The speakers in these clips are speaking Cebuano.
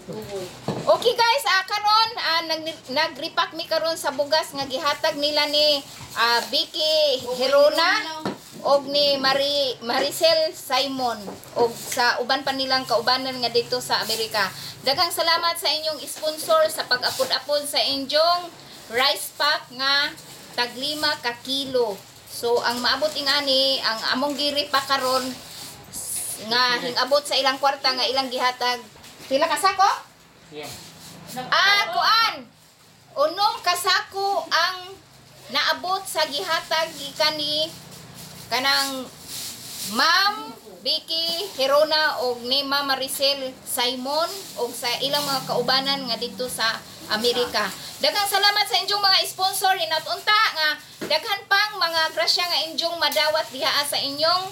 Okay guys, karon nag-repack mi karon sa bugas nga gihatag nila ni Vicky Herona og ni Maricel Simon og sa uban pa nilang kaubanan nga dito sa Amerika. Daghang salamat sa inyong sponsor sa pag-apod-apod sa inyong rice pack nga tag 5 ka kilo. So ang maabot ingani ang among gi-repack karon nga hingabot sa ilang kwarta nga ilang gihatag. Pila ka sako? Yeah. Kuan. 6 ka sako ang naabot sa gihatag gikan ni kanang Ma'am Vicky Herona og ni Ma'am Maricel Simon og sa ilang mga kaubanan nga dito sa Amerika. Daghang salamat sa inyong mga sponsor, hinat-unta nga daghan pang mga grasya nga inyong madawat diha sa inyong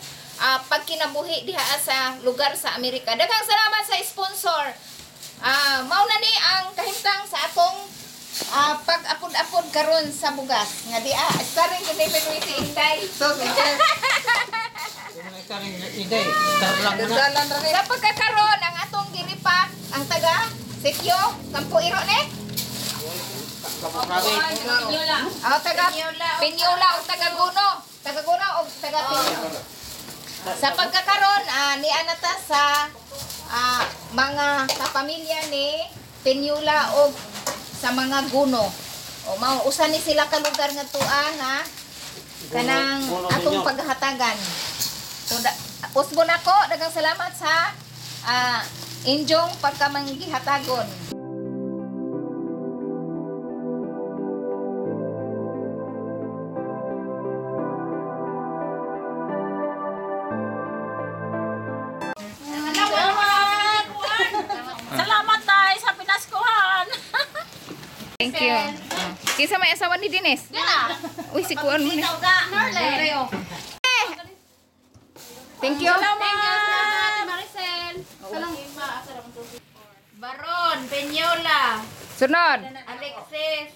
pagkinabuhi diha sa lugar sa Amerika. Daghang salamat sa sponsor. Mao na ni ang kahimtang sa atong pag-apod-apod karon sa bugas nga di starring gud ni Penuiti Inday. So, Sa pagkakaroon ang atong giripak ang taga Sitio Kampo Iro ni? Taga Pinyula og taga Guno. Taga Guno og taga Pinyula. Sa pagkakaroon niana ta sa mga kapamilya ni Pinyula og sa mga Guno. O mao usa ni sila ka lugar nga tua nga kanang atong paghatagan. So usbon ako, daghang salamat sa inyong pagkamanggihatagon. Salamat! Salamat tayo sa pinaskuhan. Thank you. Kinsa may asawa ni Dines? Uy, si kuan mo ni. Thank you. Salamat, Maricel. Baron, Peñola, Sunod. Alexis,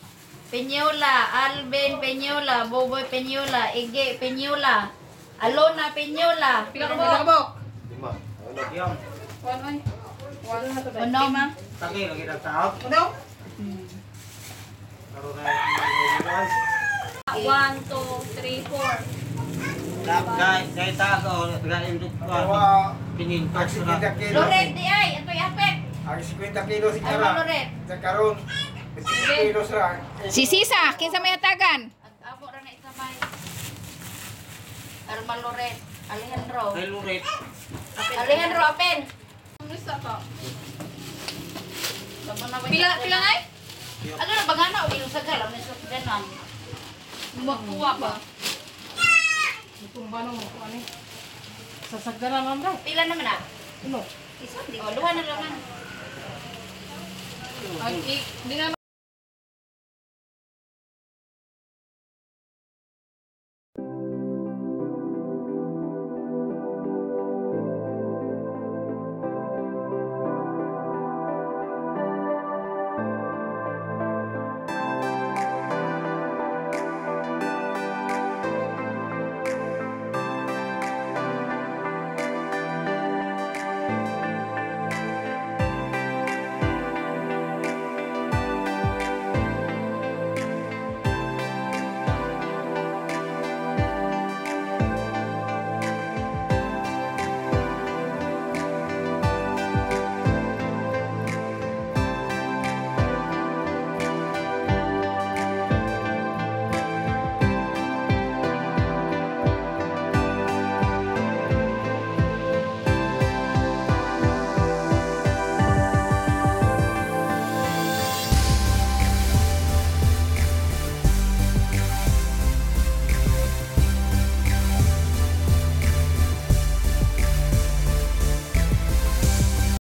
Peñola, Alvin Peñola, Boboy Peñola, Ige Peñola, Alona Peñola. Pila ka mo? 5. Ano? Unom. Taki lagi dah tahap. Ano? Karon na 1, 2, 3, 4. Dai dai ta ko dai untuk pinintos na. Loret, di ay. Ito'y apek. Ang 50 kilos si Ano, Kara. Loret? Sa karon, 50 kilos ra. Si Sisa, kinsa may hatagan? Amo ra na isabay. Arma Loret. Alejandro. Dai lurit. Alejandro, apen. Pila pila ngay? Ano na bagana o ilong sagal ang nasa ganan. Makuha pa. Pila naman ah? Isa, di. Oh, duha na naman. Ay, di na